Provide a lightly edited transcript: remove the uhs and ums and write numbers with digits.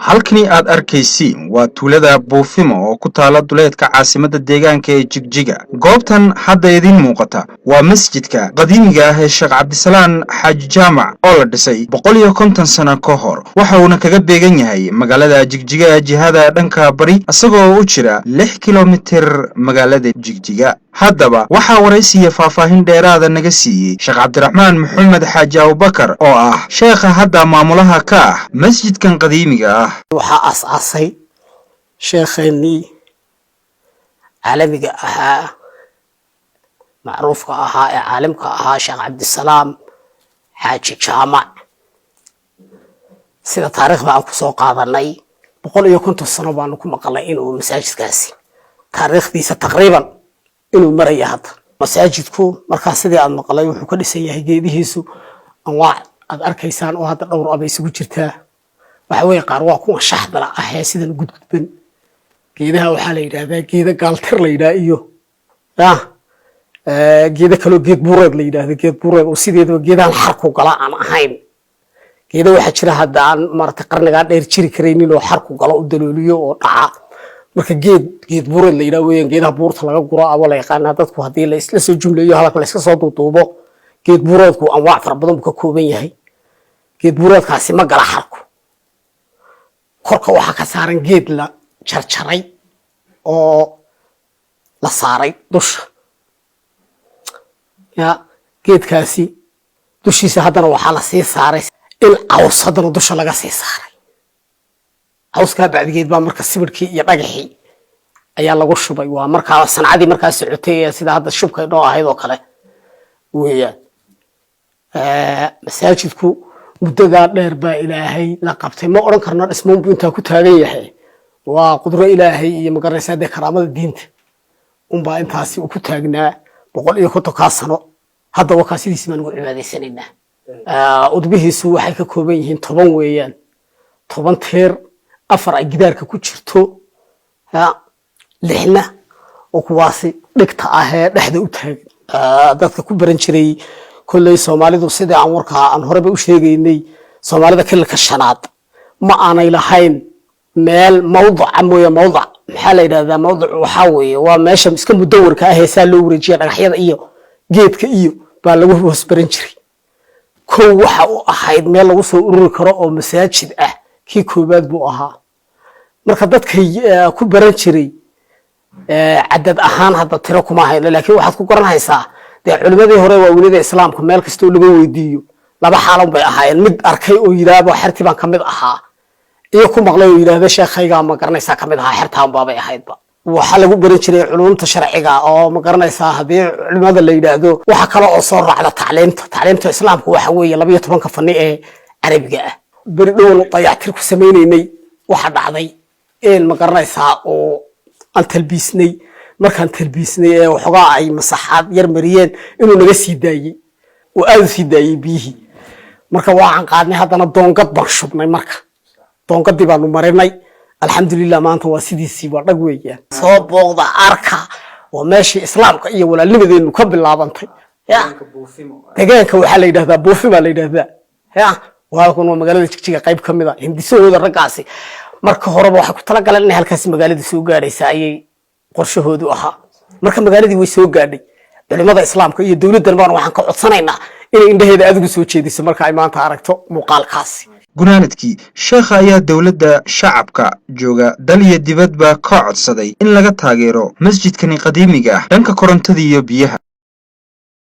Halkani aad arkaysiin waa tuulada Buufimo oo ku taala duleedka caasimadda deegaanka ee Jigjiga. Goobtan hadda idiin muuqata waa masjidka qadiimiga ah ee Sheekh Cabdisalaan Xaaji Jaamac oo la dhisay 150 sano ka hor. Waxa uuna kaga beegan yahay magaalada Jigjiga jihada dhanka bari, isagoo u jira 6 kilomitir magaalada Jigjiga. Haddaba waxaa waraysiya faahfaahin dheeraada naga siiyey Sheekh Cabdiraxmaan Maxamed Xaaji Abubakar oo ah sheekha hadda maamulaha ka ah masjidkan qadiimiga ah. Waxaa aas-aasay sheekheenii caalamiga ahaa, macruufka ahaa ee caalimka ahaa, Sheekh Cabdisalaam Xaaji Jaamac. Sida taariikhda aan kusoo qaadanay, 150 sano baanu ku maqalnay inuu masaajidkaasi taariikhdiisa taqriiban inuu maraya. Hadda masaajidku markaa sidii aad maqlay wuxuu ka dhisan yahay geedihiisu anwaac aad arkaysaan oo hadda dhowr aba isugu jirtaa. Waxa weeye qaar waa kuwa shaxdala ah ee sidan gudgudban. Geedaha waxaa la yidhahdaa geeda gaaltir la yidhaha iyo ya geeda kaloo geed buureed la yidhahdo, geed buureed oo sideedaba geedahan xarku gala aan ahayn. Geeda waxaa jira hadda aan maaragtay qarnigaa dheer jiri karaynin oo xarku galo u dalooliyo oo dhaca. Marka geed buureed la yidhaha weeyaan geedaha buurta laga guro aba la yaqaanaa dadku. Haddii la isla soo jumleeyo, hadalka la iska soo duuduubo, geed buureedku anwaac fara badan buu ka kooban yahay. Geed buureedkaasi ma gala xarku. Korka waxaa ka saaran geed la jarjaray oo la saaray dusha. Ya geedkaasi dushiisa haddana waxaa la sii saaray in caws haddana dusha laga sii saaray. Cawskaa bacdigeed baa marka sibirhkii iyo dhagaxii ayaa lagu shubay. Waa markaa sancadii markaa socotay ee sida hadda shubka noo ahayd oo kale weeyaan. Masaajidku muddadaa dheer baa Ilaahay la qabtay. Ma odhan karno dhismoonbu intaa ku taagan yahay. Waa qudro Ilaahay iyo magaraysaa dee karaamada diinta unbaa intaasi uu ku taagnaa 150-kaa sano. Hadda wakaa sidiisi baan ugu cibaadaysanaynaa. Udbihiisu waxay ka kooban yihiin 10 weeyaan, 10 tiir, afar ay gidaarka ku jirto, lixna oo kuwaasi dhigta ahee dhexda u taagan. Dadka ku baran jiray kolley Soomaalidu, sidii aan warkaa aan horeba u sheegaynay, Soomaalida kililka shanaad ma aanay lahayn meel mawdaca mooye. Mawdac maxaa la yidhahdaa? Mawdac waxaa weeye waa meesha iska mudawarka ah ee saa loo wareejiya, dhagaxyada iyo geedka iyo baa lagu hoos baran jiray. Kow waxa u ahayd meel lagu soo ururi karo oo masaajid ah kii koowaad buu ahaa. Marka dadkay ku baran jiray cadad ahaan hadda tiro kuma hayno, laakiin waxaad ku garanhaysaa dee culimadii hore waaweynada islaamka meel kastoo laga weydiiyo laba xaalon bay ahaayeen: mid arkay oo yidhaahdo xertii baan kamid ahaa, iyo ku maqlay oo yidhaahdo sheekhaygaa ma garanaysaa kamid ahaa xertaan baabay ahaydba. Waxaa lagu baran jiray culumta sharciga oo ma garanaysaa haddii culimada la yidhaahdo. Waxa kale oo soo raacda tacliimta islaamka, waxa weeye 12-ka fani ee carabiga ah. Beri dhowan dayactir ku samaynaynay waxa dhacday in ma garanaysaa oo aan talbiisnay. Markaan talbiisnay ee waxoogaa ay masaxaad yar mariyeen inuu naga sii daayey oo aada u sii daayey biyihii. Marka waxaan qaadnay haddana doongad baan shubnay. Marka doongadii baanu marinay. Alxamdulilah, maanta waa sidiisii, waa dhag weeyaan. Soo booqda, arka, waa meeshii islaamka iyo walaalnimadeenu ka bilaabantay. Ya deegaanka waxaa la yidhahdaa Buufi baa la yidhahdaa. Ya waalkan waa magaalada Jigjiga qayb ka mid a. Hindisahooda raggaasi marka horeba waxay ku talagaleen inay halkaasi magaalada soo gaadhaysa ayay qorshahoodu ahaa. Marka magaaladii way soo gaadhay. Culimada islaamka iyo dowladdan baan waxaan ka codsanaynaa inay indhaheeda adigu soo jeediso marka ay maanta aragto muuqaalkaasi. Gunaanadkii, sheekha ayaa dowladda, shacabka jooga dal iyo dibadba ka codsaday in laga taageero masjidkani qadiimiga ah dhanka korontada iyo biyaha.